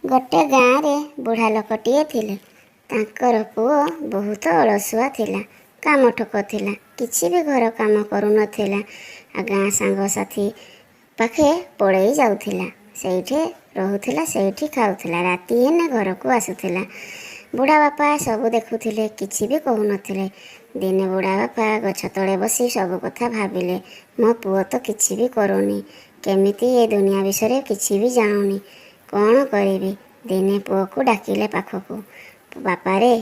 ଗୋଟେ ଗାଁରେ ବୁଢ଼ା ଲୋକଟିଏ ଥିଲେ। ତାଙ୍କର ପୁଅ ବହୁତ ଅଳସୁଆ ଥିଲା, କାମଠୋକ ଥିଲା, କିଛି ବି ଘର କାମ କରୁନଥିଲା ଆଉ ଗାଁ ସାଙ୍ଗସାଥି ପାଖେ ପଳେଇ ଯାଉଥିଲା। ସେଇଠି ରହୁଥିଲା, ସେଇଠି ଖାଉଥିଲା, ରାତି ହେଲେ ଘରକୁ ଆସୁଥିଲା। ବୁଢ଼ା ବାପା ସବୁ ଦେଖୁଥିଲେ, କିଛି ବି କହୁନଥିଲେ। ଦିନେ ବୁଢ଼ା ବାପା ଗଛ ତଳେ ବସି ସବୁ କଥା ଭାବିଲେ, ମୋ ପୁଅ ତ କିଛି ବି କରୁନି, କେମିତି ଏ ଦୁନିଆ ବିଷୟରେ କିଛି ବି ଜାଣୁନି, କ'ଣ କରିବି? ଦିନେ ପୁଅକୁ ଡାକିଲେ ପାଖକୁ, ବାପାରେ,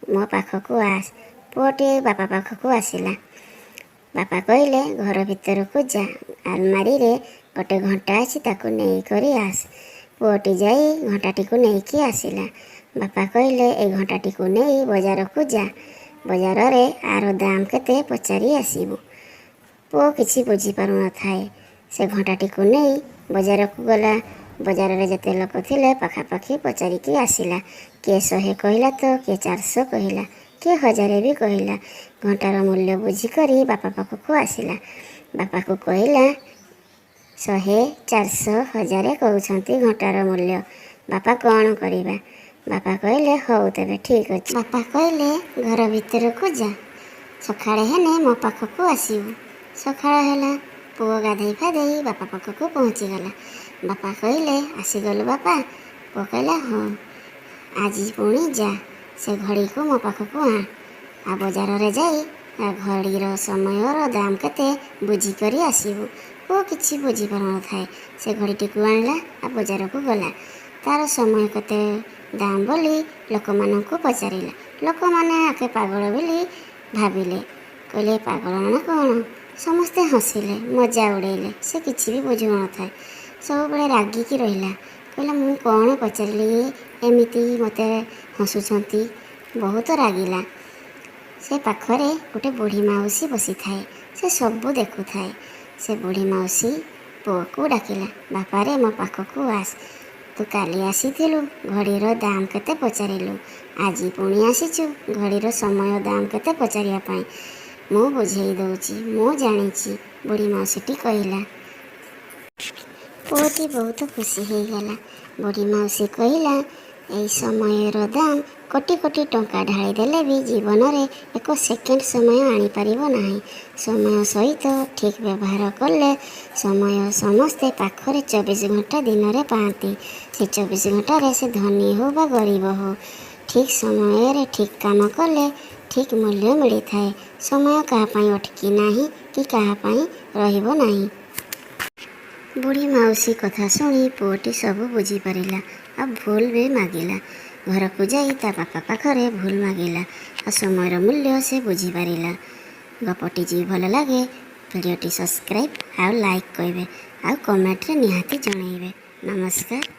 ମୋ ପାଖକୁ ଆସ। ପୁଅଟି ବାପା ପାଖକୁ ଆସିଲା। ବାପା କହିଲେ, ଘର ଭିତରକୁ ଯା, ଆଲମାରିରେ ଗୋଟେ ଘଣ୍ଟା ଅଛି, ତାକୁ ନେଇକରି ଆସ। ପୁଅଟି ଯାଇ ଘଣ୍ଟାଟିକୁ ନେଇକି ଆସିଲା। ବାପା କହିଲେ, ଏଇ ଘଣ୍ଟାଟିକୁ ନେଇ ବଜାରକୁ ଯା, ବଜାରରେ ୟାର ଦାମ କେତେ ପଚାରି ଆସିବୁ। ପୁଅ କିଛି ବୁଝିପାରୁନଥାଏ। ସେ ଘଣ୍ଟାଟିକୁ ନେଇ ବଜାରକୁ ଗଲା। ବଜାରରେ ଯେତେ ଲୋକ ଥିଲେ ପାଖାପାଖି ପଚାରିକି ଆସିଲା। କିଏ 100 କହିଲା ତ କିଏ 400 କହିଲା, କିଏ 1000 ବି କହିଲା। ଘଣ୍ଟାର ମୂଲ୍ୟ ବୁଝିକରି ବାପା ପାଖକୁ ଆସିଲା। ବାପାକୁ କହିଲା, 100, 400, 1000 କହୁଛନ୍ତି ଘଣ୍ଟାର ମୂଲ୍ୟ ବାପା, କ'ଣ କରିବା? ବାପା କହିଲେ, ହଉ ତେବେ ଠିକ୍ ଅଛି। ବାପା କହିଲେ, ଘର ଭିତରକୁ ଯା, ସକାଳେ ହେଲେ ମୋ ପାଖକୁ ଆସିବୁ। ସକାଳ ହେଲା। ପୁଅ ଗାଧେଇ ଫାଧେଇ ବାପା ପାଖକୁ ପହଞ୍ଚିଗଲା। ବାପା କହିଲେ, ଆସିଗଲୁ ବାପା? ପୁଅ କହିଲା, ହଁ। ଆଜି ପୁଣି ଯା, ସେ ଘଡ଼ିକୁ ମୋ ପାଖକୁ ଆଣ ଆଉ ବଜାରରେ ଯାଇ ଘଡ଼ିର ସମୟର ଦାମ କେତେ ବୁଝିକରି ଆସିବୁ। ପୁଅ କିଛି ବୁଝିପାରୁନଥାଏ। ସେ ଘଡ଼ିଟିକୁ ଆଣିଲା ଆଉ ବଜାରକୁ ଗଲା। ତାର ସମୟ କେତେ ଦାମ ବୋଲି ଲୋକମାନଙ୍କୁ ପଚାରିଲା। ଲୋକମାନେ ଆକେ ପାଗଳ ବୋଲି ଭାବିଲେ। କହିଲେ, ପାଗଳ ନା କ'ଣ? ସମସ୍ତେ ହସିଲେ, ମଜା ଉଡ଼େଇଲେ। ସେ କିଛି ବି ବୁଝୁନଥାଏ, ସବୁବେଳେ ରାଗିକି ରହିଲା। କହିଲା, ମୁଁ କ'ଣ ପଚାରିଲି, ଏମିତି ମୋତେ ହସୁଛନ୍ତି? ବହୁତ ରାଗିଲା। ସେ ପାଖରେ ଗୋଟେ ବୁଢ଼ୀ ମାଉସୀ ବସିଥାଏ। ସେ ସବୁ ଦେଖୁଥାଏ। ସେ ବୁଢ଼ୀ ମାଉସୀ ପୁଅକୁ ଡାକିଲା, ବାପାରେ, ମୋ ପାଖକୁ ଆସ। ତୁ କାଲି ଆସିଥିଲୁ, ଘଡ଼ିର ଦାମ କେତେ ପଚାରିଲୁ। ଆଜି ପୁଣି ଆସିଛୁ ଘଡ଼ିର ସମୟ ଦାମ କେତେ ପଚାରିବା ପାଇଁ। ମୁଁ ବୁଝେଇ ଦେଉଛି, ମୁଁ ଜାଣିଛି, ବୁଢ଼ୀ ମାଉସୀଟି କହିଲା। ପୁଅଟି ବହୁତ ଖୁସି ହେଇଗଲା। ବୁଢ଼ୀ ମାଉସୀ କହିଲା, ଏଇ ସମୟର ଦାମ କୋଟି କୋଟି ଟଙ୍କା ଢାଳିଦେଲେ ବି ଜୀବନରେ ଏକ ସେକେଣ୍ଡ ସମୟ ଆଣିପାରିବ ନାହିଁ। ସମୟ ସହିତ ଠିକ୍ ବ୍ୟବହାର କଲେ, ସମୟ ସମସ୍ତେ ପାଖରେ 24 ଘଣ୍ଟା ଦିନରେ ପାଆନ୍ତି। ସେ 24 ଘଣ୍ଟାରେ ସେ ଧନୀ ହେଉ ବା ଗରିବ ହେଉ, ଠିକ୍ ସମୟରେ ଠିକ୍ କାମ କଲେ ଠିକ୍ ମୂଲ୍ୟ ମିଳିଥାଏ। ସମୟ କାହା ପାଇଁ ଅଟକି ନାହିଁ କି କାହା ପାଇଁ ରହିବ ନାହିଁ। ବୁଢ଼ୀ ମାଉସୀ କଥା ଶୁଣି ପୁଅଟି ସବୁ ବୁଝିପାରିଲା ଆଉ ଭୁଲ ବି ମାଗିଲା। ଘରକୁ ଯାଇ ତା ବାପା ପାଖରେ ଭୁଲ ମାଗିଲା ଆଉ ସମୟର ମୂଲ୍ୟ ସେ ବୁଝିପାରିଲା। ଗପଟି ଯଦି ଭଲ ଲାଗେ, ଭିଡ଼ିଓଟି ସବସ୍କ୍ରାଇବ୍ ଆଉ ଲାଇକ୍ କରିବେ ଆଉ କମେଣ୍ଟରେ ନିହାତି ଜଣାଇବେ। ନମସ୍କାର।